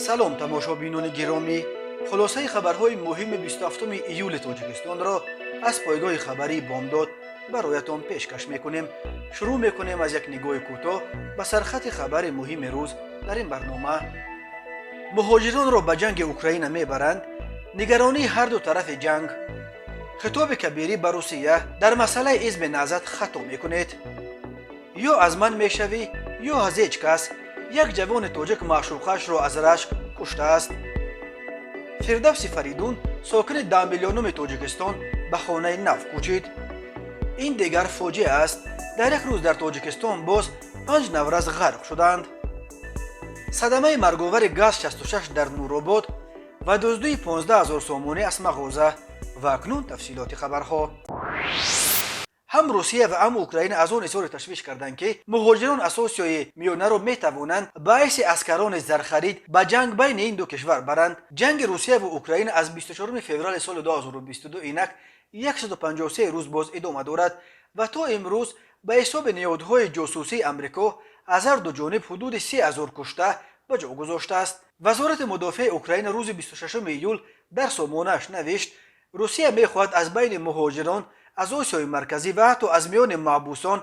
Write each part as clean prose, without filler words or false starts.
Салом, тамошобинони гиромӣ! Хулосаи хабарҳои муҳими 27 июли Тоҷикистонро аз пойгоҳи хабарии «Бомдод» бароятон пешкаш мекунем. Шурӯъ мекунем аз як нигоҳи кӯтоҳ ба сархати хабари муҳими рӯз. Дар ин барнома: муҳоҷиронро ба ҷанги Украина мебаранд, нигаронии ҳарду тарафи ҷанг, хитоби Кабирӣ ба Русия дар масъалаи ҳизби Наҳзат, хато мекунед, ё аз ман мешавӣ, ё аз ҳеҷ кас, як ҷавони тоҷик маъшуқашро аз рашк куштааст, Фирдавси Фаридун, сокини 10 миллионуми Тоҷикистон, ба хонаи нав кӯчид, ин дигар фоҷиа аст, дар як рӯз дар Тоҷикистон боз панҷ наврас ғарқ шуданд, садамаи марговари ГАЗ 66 дар Нуробод ва дуздии 15 000 сомонӣ аз мағоза. Ва акнун тафсилоти хабарҳо. Ҳам Русия ва ҳам Украина аз он изҳори ташвиш карданд, ки муҳоҷирон аз Осиёи Миёнаро метавонанд ба ҳайси аскарони зархарид ба ҷанг байни ин ду кишвар баранд. Ҷанги Русия ва Украина аз 24 феврали соли 2022 инак 153 рӯз боз идома дорад ва то имрӯз ба ҳисоби ниҳодҳои ҷосусии Амрико аз ҳар ду ҷониб ҳудуди 3000 кушта ба ҷо гузоштааст. Вазорати мудофиаи Украина рӯзи 26 июл дар сомонааш навишт: Русия мехоҳад аз байни муҳоҷирон аз Осиёи Марказӣ ва ҳатто аз миёни маҳбусон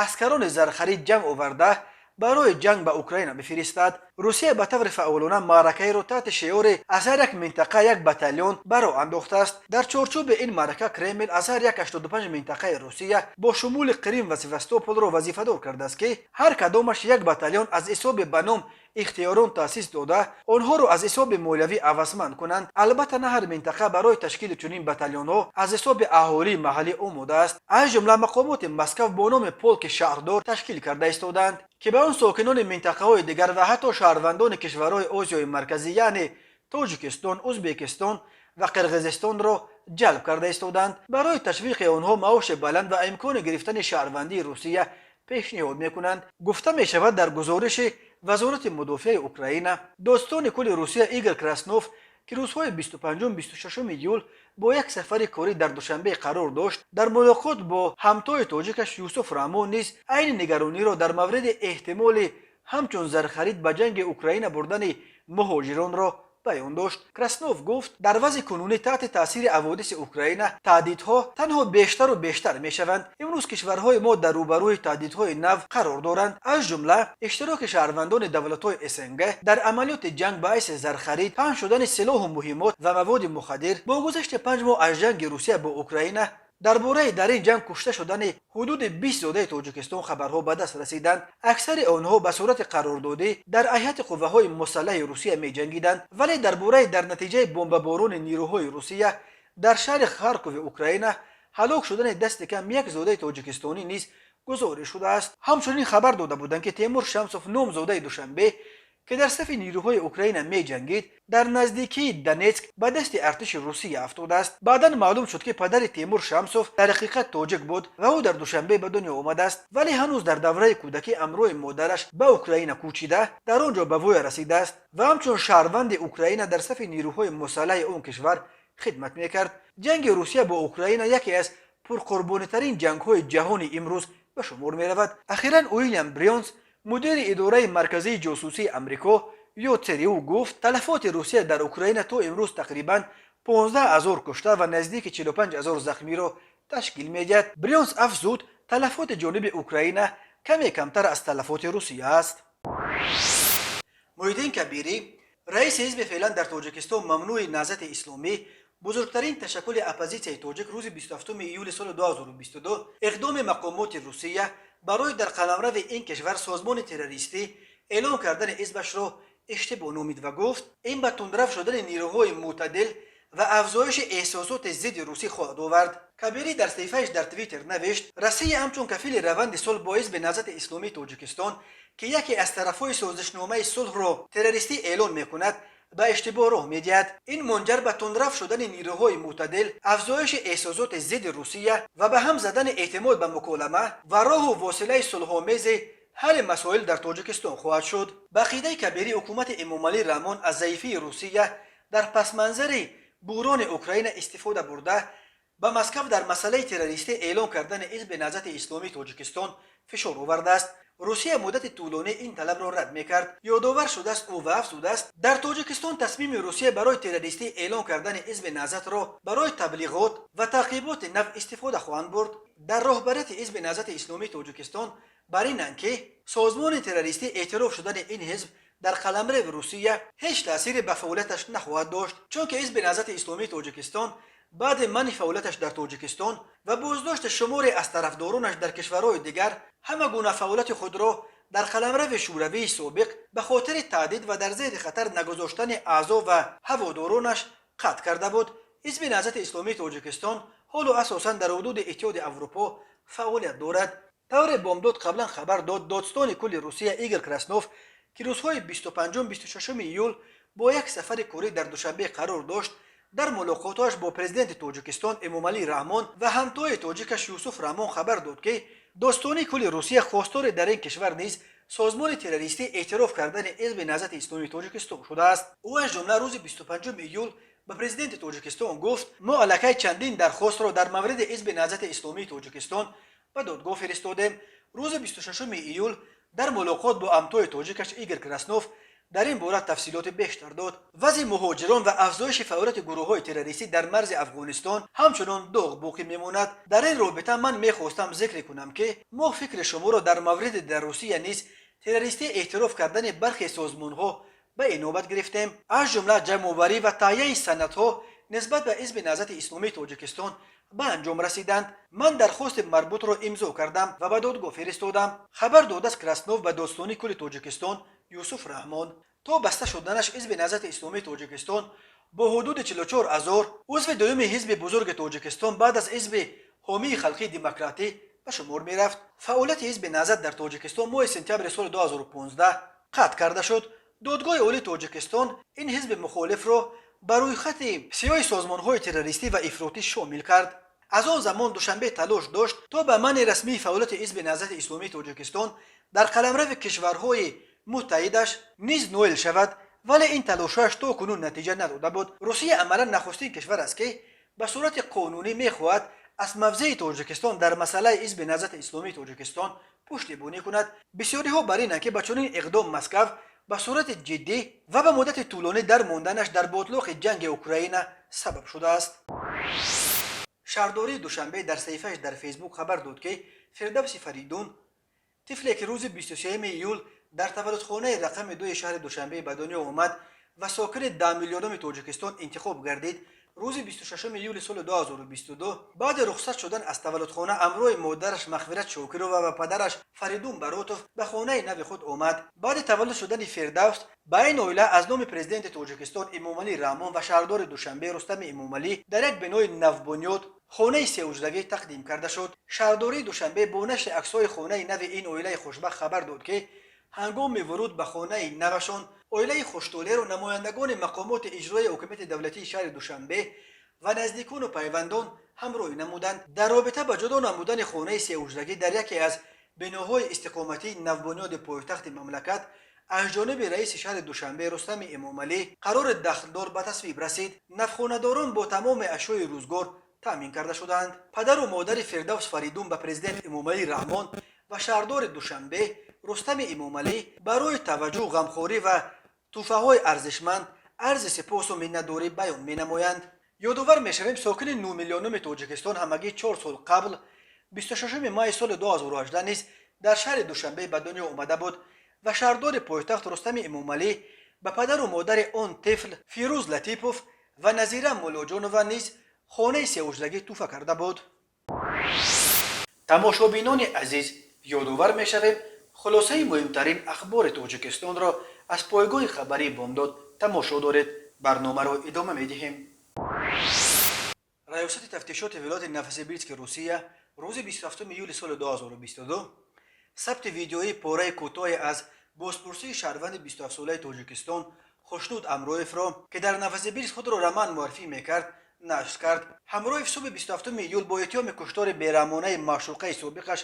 аскарони зархарид ҷамъ оварда, барои ҷанг ба Украина бифиристад. Русия ба таври фаъолона маъракаеро таҳти шиори «Аз ҳар як минтақа як батальон» ба роҳ андохтааст. Дар чорчӯби ин маърака Кремл аз ҳар як 85 минтақаи Русия бо шумули Қрим ва Севастополро вазифадор кардааст, ки ҳар кадомаш як батальон аз ҳисоби ба ном ихтиёрон таъсис дода, онҳоро аз ҳисоби молиявӣ авазманд кунанд. Албатта, на ҳар минтақа барои ташкили чунин батальонҳо аз ҳисоби аҳолии маҳаллӣ омода аст. Аз ҷумла мақомоти Москав бо номи полки шаҳрдор ташкил карда истодаанд, ки ба он сокинони минтақаҳои дигар ва ҳатто шаҳрвандони кишварҳои Осиёи Марказӣ, яъне Тоҷикистон, Ӯзбекистон ва Қирғизистонро ҷалб карда истодаанд. Барои ташвиқи онҳо маоши баланд ва имкони гирифтани шаҳрвандии Русия пешниҳод мекунанд, гуфта мешавад дар гузориши Вазорати мудофиаи Украина. Додситони кулли Русия Игор Краснов, ки рӯзҳои 25-26 июл бо як сафари корӣ дар Душанбе қарор дошт, дар мулоқот бо ҳамтои тоҷикаш Юсуф Раҳмон низ айни нигарониро дар мавриди эҳтимоли ҳамчун зархарид ба ҷанги Украина бурдани муҳоҷиронро баён дошт. Краснов гуфт, дар вазъи кунунӣ, таҳти таъсири ҳаводиси Украина, таҳдидҳо танҳо бештару бештар мешаванд. Имрӯз кишварҳои мо дар рӯбарӯи таҳдидҳои нав қарор доранд, аз ҷумла иштироки шаҳрвандони давлатҳои СНГ дар амалиёти ҷанг ба ҳайси зархарид, паҳн шудани силоҳу муҳиммот ва маводи мухаддир. Бо гузашти 5 моҳ аз ҷанги Русия бо Украина, дар бораи дар ин ҷанг кушта шудани ҳудуди 20 зодаи Тоҷикистон хабарҳо ба даст расиданд. Аксари онҳо ба сурати қарордодӣ дар ҳайати қувваҳои мусаллаҳи Русия меҷангиданд, вале дар бораи дар натиҷаи бомбаборони нирӯҳои Русия дар шаҳри Харкови Украина ҳалок шудани дасти кам як зодаи тоҷикистонӣ низ гузориш шудааст. Ҳамчунин хабар дода буданд, ки Темур Шамсов, ном зодаи Душанбе, ки дар сафи нирӯҳои Украина меҷангид, дар наздикии Донетск ба дасти артиши Русия афтодааст. Баъдан маълум шуд, ки падари Темур Шамсов дар ҳақиқат тоҷик буд ва ӯ дар Душанбе ба дунё омадааст, вале ҳанӯз дар давраи кӯдакӣ ҳамроҳи модараш ба Украина кӯчида, дар он ҷо ба воя расидааст ва ҳамчун шаҳрванди Украина дар сафи нирӯҳои мусаллаҳи он кишвар хидмат мекард. Ҷанги Русия бо Украина яке аз пурқурбонитарин ҷангҳои ҷаҳони имрӯз ба шумор меравад. Ахиран Уилям Брионс, мудири идораи марказии ҷосусии Амрико ё ЦРУ, гуфт, талафоти Русия дар Украина то имрӯз тақрибан 15 ҳазор кушта ва наздики 45 ҳазор захмиро ташкил медиҳад. Брионс афзуд, талафоти ҷониби Украина каме камтар аз талафоти Русия аст. Муҳиддин Кабирӣ, раиси ҳизби феълан дар Тоҷикистон мамнӯи Наҳзати Исломӣ, бузургтарин ташаккули оппозитсияи тоҷик, рӯзи 27 июли соли 2022 иқдоми мақомоти Русия барои дар қаламрави ин кишвар созмони террористӣ эълон кардани ҳизбашро иштибоҳ номид ва гуфт, ин ба тундрав шудани нирӯҳои мӯътадил ва афзоиши эҳсосоти зидди русӣ хоҳад овард. Кабирӣ дар саҳифааш дар Твиттер навишт: Россия ҳамчун кафили раванди сулҳ бо ҳизби Наҳзати Исломии Тоҷикистон, ки яке аз тарафҳои созишномаи сулҳро террористӣ эълон мекунад, ба иштибоҳ роҳ медиҳад. Ин мунҷар ба тундрав шудани нирӯҳои мӯътадил, афзоиши эҳсосоти зидди Русия ва ба ҳам задани эътимод ба муколама ва роҳу восилаи сулҳомези ҳалли масоил дар Тоҷикистон хоҳад шуд. Ба ақидаи Кабирӣ, ҳукумати Эмомалӣ Раҳмон аз заифии Русия дар пасманзари буҳрони Украина истифода бурда. Ба Москав дар масъалаи террористӣ эълон кардани Ҳизби Наҳзати Исломии Тоҷикистон фишор овардааст. Русия муддати тӯлонӣ ин талабро рад мекард, ёдовар шудааст ӯ ва афзудааст, дар Тоҷикистон тасмими Русия барои террористӣ эълон кардани Ҳизби Наҳзатро барои таблиғот ва таъқиботи нав истифода хоҳанд бурд. Дар роҳбарияти Ҳизби Наҳзати Исломии Тоҷикистон бар инанд, ки созмони террористӣ эътироф шудани ин ҳизб дар қаламрави Русия ҳеҷ таъсире ба фаъолияташ нахоҳад дошт, чунки Ҳизби Наҳзати Исломии Тоҷикистон баъди манъи фаъолияташ дар Тоҷикистон ва боздошти шуморе аз тарафдоронаш дар кишварҳои дигар ҳама гуна фаъолияти худро дар қаламрави Шӯравии собиқ ба хотири таҳдид ва дар зери хатар нагузоштани аъзо ва ҳаводоронаш қатъ карда буд. Ҳизби Наҳзати Исломии Тоҷикистон ҳоло асосан дар ҳудуди Иттиҳоди Аврупо фаъолият дорад. Тавре Бомдод қаблан хабар дод, додстони кулли Русия Игор Краснов, ки рӯзҳои 25-26 июл бо як сафари корӣ дар Душанбе қарор дошт, дар мулоқотҳояш бо президенти Тоҷикистон Эмомалӣ Раҳмон ва ҳамтои тоҷикаш Юсуф Раҳмон хабар дод, ки додстони кулли Русия хостори дар ин кишвар низ созмони террористӣ эътироф кардани Ҳизби Наҳзати Исломии Тоҷикистон шудааст. Ӯ аз ҷумла рӯзи 25 июл ба президенти Тоҷикистон гуфт: «Мо аллакай чандин дархостро дар мавриди Ҳизби Наҳзати Исломии Тоҷикистон ба додгоҳ фиристодем». Рӯзи 26 июл дар мулоқот бо ҳамтои тоҷикаш Игор Краснов дар ин бора тафсилоти бештар дод. Вазъи муҳоҷирон ва афзоиши фаъолияти гурӯҳҳои террористӣ дар марзи Афғонистон ҳамчунон доғ боқӣ мемонад. Дар ин робита ман мехостам зикре кунам, ки мо фикри шуморо дар мавриди дар Русия низ террористӣ эътироф кардани бархе созмонҳо ба инобат гирифтем. Аз ҷумла ҷамъоварӣ ва таҳияи санадҳо нисбат ба Ҳизби Наҳзати Исломии Тоҷикистон ба анҷом расиданд. Ман дархости марбутро имзо кардам ва ба додгоҳ фиристодам», хабар додааст Краснов ба додстони кулли Тоҷикистон Юсуф Раҳмон. То баста шуданаш Ҳизби Наҳзати Исломии Тоҷикистон бо ҳудуди 44 ҳазор узви дуюми ҳизби бузурги Тоҷикистон баъд аз Ҳизби Ҳомии Халқии Демократӣ ба шумор мерафт. Фаъолияти Ҳизби Наҳзат дар Тоҷикистон моҳи сентябри соли 2015 қатъ карда шуд. Додгоҳи Олии Тоҷикистон ин ҳизби мухолифро ба рӯйхати сиёҳи созмонҳои террористӣ ва ифротӣ шомил кард. Аз он замон Душанбе талош дошт, то ба манъи расмии фаъолияти Ҳизби Наҳзати Исломии Тоҷикистон дар қаламрави кишварҳои муттаҳидаш низ ноил шавад, вале ин талошҳояш то кунун натиҷа надода буд. Русия амалан нахустин кишвар аст, ки ба сурати қонунӣ мехоҳад аз мавзеи Тоҷикистон дар масъалаи Ҳизби Наҳзати Исломии Тоҷикистон пуштибонӣ кунад. Бисёриҳо бар инанд, ки ба чунин иқдом Москав ба сурати ҷиддӣ ва ба муддати тӯлонӣ дар монданаш дар ботлоқи ҷанги Украина сабаб шудааст. Шаҳрдории Душанбе дар саҳифааш дар Фейсбук хабар дод, ки Фирдавси Фаридун, тифле ки рӯзи 23 июл дар таваллудхонаи рақами дуи шаҳри Душанбе ба дунё омад ва сокини 10 миллионуми Тоҷикистон интихоб гардид, рӯзи 26 июли соли 2022 баъди рухсат шудан аз таваллудхона ҳамроҳи модараш Мағфират Шокирова ва падараш Фаридун Баротов ба хонаи нави худ омад. Баъди таваллуд шудани Фирдавс ба ин оила аз номи президенти Тоҷикистон Эмомалӣ Раҳмон ва шаҳрдори Душанбе Рустами Эмомалӣ дар як бинои навбунёд хонаи сеҳуҷрагӣ тақдим карда шуд. Шаҳрдории Душанбе бо нашри аксҳои хонаи нави ин оилаи хушбахт хабар дод, ки ҳангоми вуруд ба хонаи навашон оилаи хуштолеъро намояндагони мақомоти иҷроияи ҳокимияти давлатии шаҳри Душанбе ва наздикону пайвандон ҳамроҳӣ намуданд. Дар робита ба ҷудо намудани хонаи сеҳуҷрагӣ дар яке аз биноҳои истиқоматии навбунёди пойтахти мамлакат аз ҷониби раиси шаҳри Душанбе Рустами Эмомалӣ қарори дахлдор ба тасвиб расид. Навхонадорон бо тамоми ашёи рӯзгор таъмин карда шуданд. Падару модари Фирдавс Фаридун ба президент Эмомалӣ Раҳмон ва шаҳрдори Душанбе Рустами Эмомалӣ барои таваҷҷӯҳ, ғамхорӣ ва тӯҳфаҳои арзишманд арзи сипосу миннатдорӣ баён менамоянд. Ёдовар мешавем, сокини 9 миллионуми Тоҷикистон ҳамагӣ 4 сол қабл, 26 майи соли 2018 низ дар шаҳри Душанбе ба дунё омада буд ва шаҳрдори пойтахт Рустами Эмомалӣ ба падару модари он тифл Фирӯз Латипов ва Назира Муллоҷонова низ хонаи сеҳуҷрагӣ тӯҳфа карда буд. Тамошобинони азиз, ёдовар мешавем, хулосаи муҳимтарин ахбори Тоҷикистонро аз пойгоҳи хабарии Бомдод тамошо доред. Барномаро идома медиҳем. Раёсати тафтишоти вилояти Новосибирски Русия рӯзи 27 июли соли 2022 сабти видеоии пораи кӯтоҳе аз бозпурсии шаҳрванди 27-солаи Тоҷикистон Хушнуд Амроевро, ки дар Новосибирск худро Роман муаррифӣ мекард, нашр кард. Ҳамроев субҳи 27 июл бо иттиҳоми куштори бераҳмонаи маъшуқаи собиқаш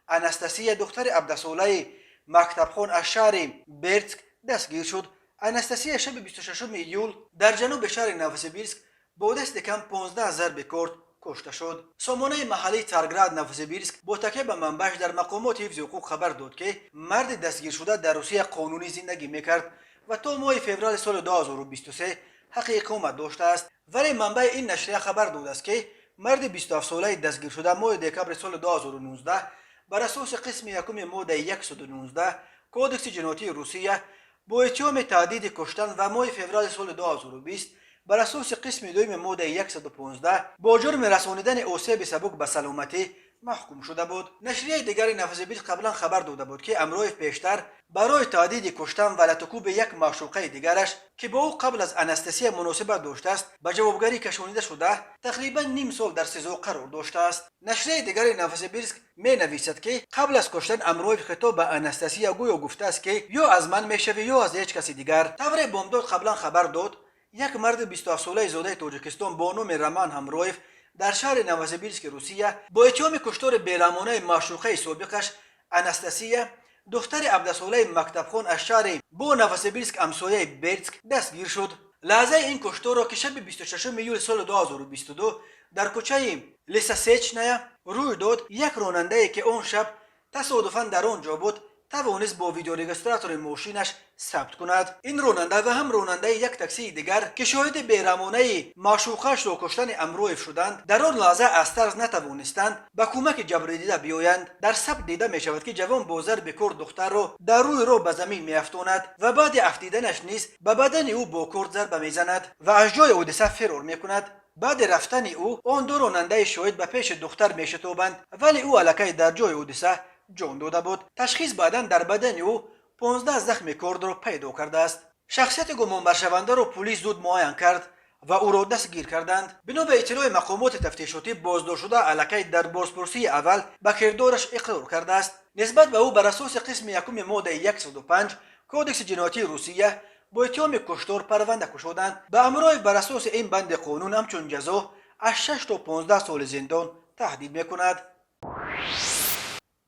Анастасия, духтари 17-солаи мактабхон аз шаҳри Бердск, дастгир шуд. Анастасия шаби 26 июл дар ҷануби шаҳри Новосибирск бо дасти кам 15 зарби корд кушта шуд. кушта шуд. Сомонаи маҳаллии Царград Новосибирск бо такя ба манбааш дар мақомоти ҳифзи ҳуқуқ хабар дод, ки марди дастгиршуда дар Русия қонунӣ зиндагӣ мекард ва то моҳи феврали соли 2023 ҳаққи иқомат доштааст. Вале манбаи ин нашрия хабар додааст, ки марди 27-солаи дастгиршуда моҳи декабри соли 2019 бар асоси қисми якуми моддаи 119 Кодекси ҷиноятии Русия бо иттиҳоми таҳдиди куштан ва моҳи феврали соли 2020 бар асоси қисми дуюми моддаи 115 бо ҷурми расонидани осеби сабук ба саломатӣ маҳкум шуда буд. Нашрияи дигари Новосибирск қаблан хабар дода буд, ки Амроев пештар барои таҳдиди куштан ва латукӯби як маъшуқаи дигараш, ки бо ӯ қабл аз Анастасия муносибат доштааст, ба ҷавобгарӣ кашонида шуда, тақрибан ним сол дар СИЗО қарор доштааст. Нашрияи дигари Новосибирск менависад, ки қабл аз куштан Амроев хитоб ба Анастасия гӯё гуфтааст, ки ё аз ман мешавӣ, ё аз ҳеҷ каси дигар. Тавре Бомдод қаблан хабар дод, як марди 27-солаи зодаи Тоҷикистон бо номи Роман Ҳамроев дар шаҳри Новосибирски Русия бо иттиҳоми куштори бераҳмонаи маъшуқаи собиқаш Анастасия, духтари 17-солаи мактабхон аз шаҳри бо Новосибирск ҳамсояи Бердск, дастгир шуд. Лаҳзаи ин кушторро, ки шаби 26 июли соли 2022 дар кӯчаи Лесосечная рӯй дод, як ронандае, ки он шаб тасодуфан дар он ҷо буд, тавонист бо видеорегистратори мошинаш сабт кунад. Ин ронанда ва ҳам ронандаи як таксии дигар, ки шоҳиди бераҳмонаи маъшуқаашро куштани Амроев шуданд, дар он лаҳза аз тарс натавонистанд ба кӯмаки ҷабрдида биёянд. Дар сабт дида мешавад, ки ҷавон бо зарби корд духтарро дар рӯи роҳ ба замин меафтонад ва баъди афтиданаш низ ба бадани ӯ бо корд зарба мезанад ва аз ҷои ҳодиса фирор мекунад. Баъди рафтани ӯ он ду ронандаи шоҳид ба пеши духтар мешитобанд, вале ӯ аллакай дар ҷои ҳодиса ҷон дода буд. Ташхис баъдан дар бадани ӯ 15 захми кордро пайдо кардааст. Шахсияти гумонбаршавандаро пулис зуд муайян кард ва ӯро дастгир карданд. Бино ба иттилои мақомоти тафтишотӣ, боздоштшуда аллакай дар бозпурсии аввал ба кирдораш иқрор кардааст. Нисбат ба ӯ бар асоси қисми якуми моддаи 105 Кодекси ҷиноятии Русия бо иттиҳоми куштор парванда кушоданд. Ба Амроев бар асоси ин банди қонун ҳамчун ҷазо аз 6 то 15 соли зиндон таҳдид мекунад.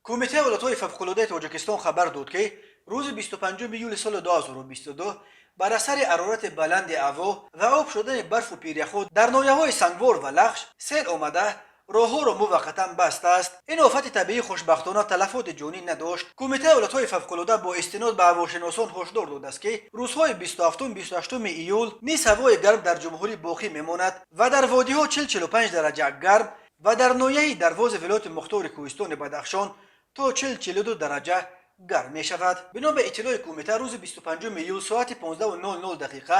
Кумитаи ҳолатҳои фавқулодаи Тоҷикистон хабар дод, ки рӯзи 25 июли соли 2022 бар асари ҳарорати баланди ҳаво ва об шудани барфу пиряхҳо дар ноҳияҳои Сангвор ва Лахш сел омада, роҳҳоро муваққатан бастааст. Ин офати табиӣ, хушбахтона, талафоти ҷонӣ надошт. Кумитаи ҳолатҳои фавқулода бо истинод ба ҳавошиносон ҳушдор додааст, ки рӯзҳои 27, 28 июл низ ҳавои гарм дар ҷумҳурӣ боқӣ мемонад ва дар водиҳо 40-45 дараҷа гарм ва дар ноҳияи Дарвози вилояти мухтори кӯҳистони Бадахшон то 40-42 дараҷа гарм мешавад. Бино ба иттилои кумита, рӯзи 25 июл соати 15:00 дақиқа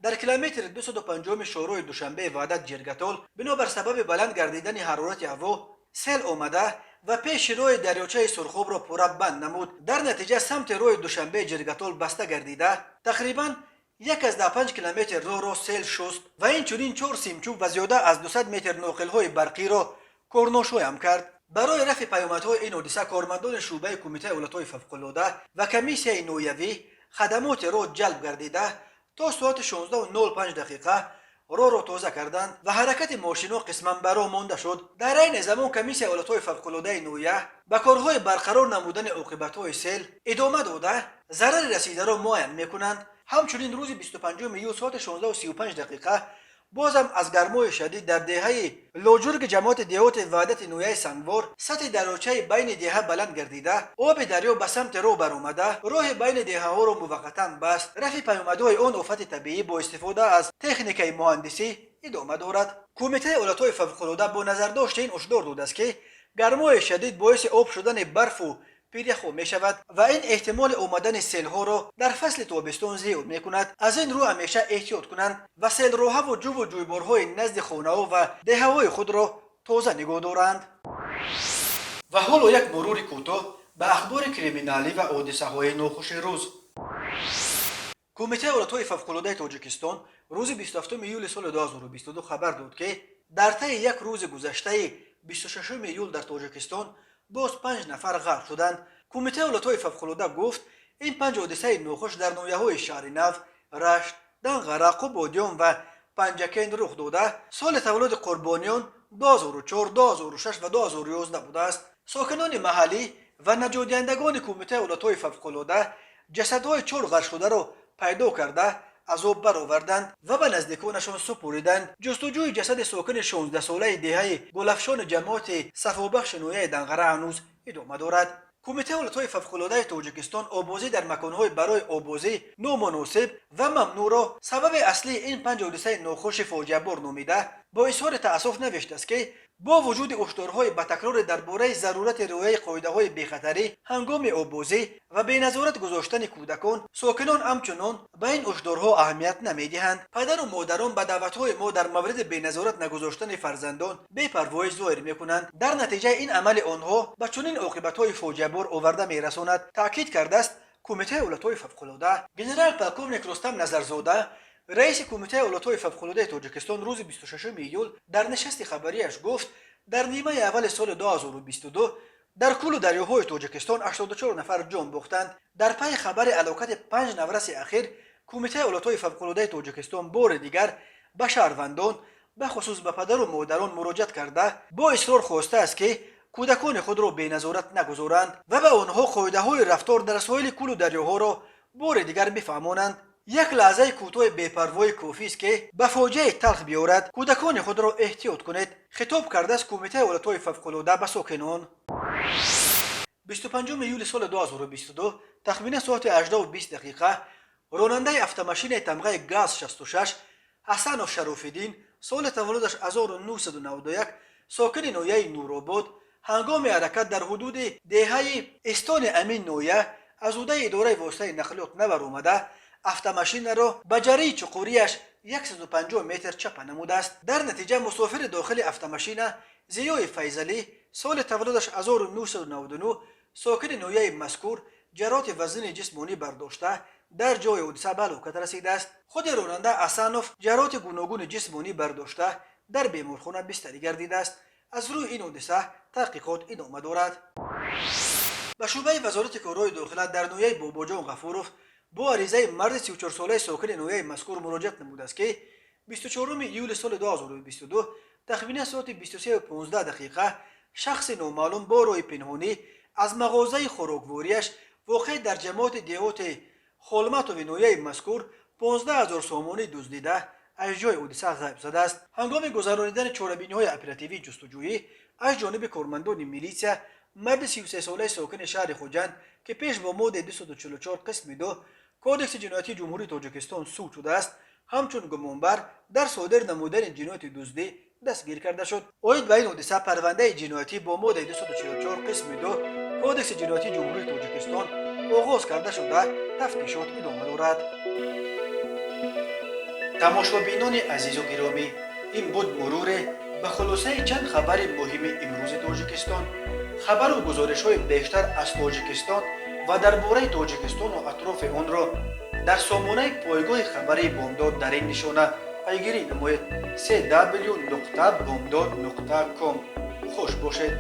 дар километри 250 шоҳроҳи Душанбе Ваҳдат Ҷиргатол бинобар сабаби баланд гардидани ҳарорати ҳаво сел омада ва пеши роҳи дарёчаи Сурхобро пурра банд намуд. Дар натиҷа самти роҳи Душанбе Ҷиргатол баста гардида, тақрибан 1,5 километр роҳро сел шуст ва инчунин чор симчӯб ва зиёда аз 200 метр ноқилҳои барқиро корношоям кард. Барои рафъи паёмадҳои ин ҳодиса кормандони шӯъбаи Кумитаи ҳолатҳои фавқулода ва комиссияи ноҳиявӣ хадамоти роҳ ҷалб гардида, то соати 16:05 дақиқа роҳро тоза карданд ва ҳаракати мошинҳо қисман ба роҳ монда шуд. Дар айни замон комиссияи ҳолатҳои фавқулодаи ноҳия ба корҳои барқарор намудани оқибатҳои сел идома дода, зарари расидаро муайян мекунанд. Ҳамчунин рӯзи 25 июл соати 16:35 дақиқа бозам аз гармои шадид дар деҳаи Лоҷурги ҷамоати деҳоти Ваҳдати ноҳияи Сангвор сатҳи дарёчаи байни деҳа баланд гардида, оби дарё ба самти роҳ баромада, роҳи байни деҳаҳоро муваққатан баст. Рафъи паёмадҳои он офати табиӣ бо истифода аз техникаи муҳандисӣ идома дорад. Кумитаи ҳолатҳои фавқулода бо назардошти ин ҳушдор додааст, ки гармои шадид боиси об шудани барфу пиряхҳо мешавад ва ин эҳтимоли омадани селҳоро дар фасли тобистон зиёд мекунад. Аз ин рӯ ҳамеша эҳтиёт кунанд ва селроҳаву ҷуву ҷӯйборҳои назди хонаҳо ва деҳаҳои худро тоза нигоҳ доранд. Ва ҳоло як мурури кӯтоҳ ба ахбори криминалӣ ва ҳодисаҳои нохуши рӯз. Кумитаи ҳолатҳои фавқулодаи Тоҷикистон рӯзи 27 июли соли 2022 хабар дод, ки дар таи як рӯзи гузаштаи 26 июл дар Тоҷикистон боз панҷ нафар ғарқ шуданд. Кумитаи ҳолатҳои фавқулода гуфт, ин панҷ ҳодисаи нохуш дар ноҳияҳои Шаҳри Нав, Рашт, Данғара, Қубодиён ва Панҷакент рух дода, соли таваллуди қурбониён 2004, 2006 ва 2011 будааст. Сокинони маҳаллӣ ва наҷотдиҳандагони Кумитаи ҳолатҳои фавқулода ҷасадҳои чор ғарқшударо пайдо карда, аз об бароварданд ва ба наздиконашон супориданд. Ҷустуҷӯи ҷасади сокини 16-солаи деҳаи Гулафшони ҷамоати Сафобахши ноҳияи Данғара ҳанӯз идома дорад. Кумитаи ҳолатҳои фавқулодаи Тоҷикистон оббозӣ дар маконҳои барои оббозӣ номуносиб ва мамнӯъро сабаби аслии ин панҷ ҳодисаи нохуши фоҷиабор номида, бо изҳори таассуф навиштааст, ки бо вуҷуди ҳушдорҳои ба такрори дар бораи зарурати риояи қоидаҳои бехатарӣ ҳангоми оббозӣ ва беназорат гузоштани кӯдакон, сокинон ҳамчунон ба ин ҳушдорҳо аҳамият намедиҳанд. Падару модарон ба даъватҳои мо дар мавриди беназорат нагузоштани фарзандон бепарвоӣ зоҳир мекунанд. Дар натиҷаи ин амали онҳо ба чунин оқибатҳои фоҷиабор оварда мерасонад, таъкид кардааст Кумитаи ҳолатҳои фавқулода. Генерал полковник Рустам Назарзода, раиси Кумитаи ҳолатҳои фавқулодаи Тоҷикистон, рӯзи 26 июл дар нишасти хабарияш гуфт, дар нимаи аввали соли 2022 дар кӯлу дарёҳои Тоҷикистон 84 нафар ҷон бохтанд. Дар пайи хабари ҳалокати панҷ навраси ахир, Кумитаи ҳолатҳои фавқулодаи Тоҷикистон бори дигар ба шаҳрвандон, бахусус ба падару модарон муроҷиат карда, бо исрор хостааст, ки кӯдакони худро беназорат нагузоранд ва ба онҳо қоидаҳои рафтор дар соҳили кӯлу дарёҳоро бори дигар бифаҳмонанд. Як лаҳзаи кӯтоҳи бепарвоӣ кофист, ки ба фоҷиаи талх биёрад. Кӯдакони худро эҳтиёт кунед, хитоб кардааст Кумитаи ҳолатҳои фавқулода ба сокинон. 25 июли соли 2022 тахминан соати 18:20 дақиқа ронандаи автомашинаи тамғаи ГАЗ 66 Ҳасанов Шарофиддин, соли таваллудаш 1991, сокини ноҳияи Нуробод, ҳангоми ҳаракат дар ҳудуди деҳаи Истони амин ноҳия аз ҳудаи идораи воситаи нақлиёт набаромада, автомашинаро ба ҷарии чуқурияш 150 метр чапа намудааст. Дар натиҷа мусофири дохили автомашина Зиёи Файзалӣ, соли таваллудаш 1999, сокини ноҳияи мазкур, ҷароҳати вазнини ҷисмонӣ бардошта, дар ҷои ҳодиса ба ҳалокат расидааст. Худи ронанда Асанов ҷароҳати гуногуни ҷисмонӣ бардошта, дар беморхона бистарӣ гардидааст. Аз рӯи ин ҳодиса таҳқиқот идома дорад. Ба шӯъбаи Вазорати корҳои дохила дар ноҳияи Бобоҷон Ғафуров бо аризаи марди 34-солаи сокини ноҳияи мазкур муроҷиат намудааст, ки 24 июли соли 2022 тахминан соати 23:15 дақиқа шахси номаълум бо роҳи пинҳонӣ аз мағозаи хӯроквориаш, воқеъ дар ҷамоати деҳоти Холматови ноҳияи мазкур, 15 ҳазор сомонӣ дуздида, аз ҷои ҳодиса ғайб задааст. Ҳангоми гузаронидани чорабиниҳои оперативии ҷустуҷӯӣ аз ҷониби кормандони милитсия марди 33-солаи сокини шаҳри Хуҷанд, ки пеш бо моддаи 244 қисми 2 Кодекси ҷиноятии Ҷумҳурии Тоҷикистон суд шудааст, ҳамчун гумонбар дар содир намудани ҷинояти дуздӣ дастгир карда шуд. Оид ба ин ҳодиса парвандаи ҷиноятӣ бо моддаи 244 қисми 2 Кодекси ҷиноятии Ҷумҳурии Тоҷикистон оғоз карда шуда, тафтишот идома дорад. Тамошобинони азизу гиромӣ, ин буд муруре ба хулосаи чанд хабари муҳими имрӯзи Тоҷикистон. Хабару гузоришҳои бештар аз Тоҷикистон ва дар бораи Тоҷикистону атрофи онро дар сомонаи пойгоҳи хабарии Бомдод дар ин нишона пайгирӣ намоед: cw.bomdod.com. Хуш бошед.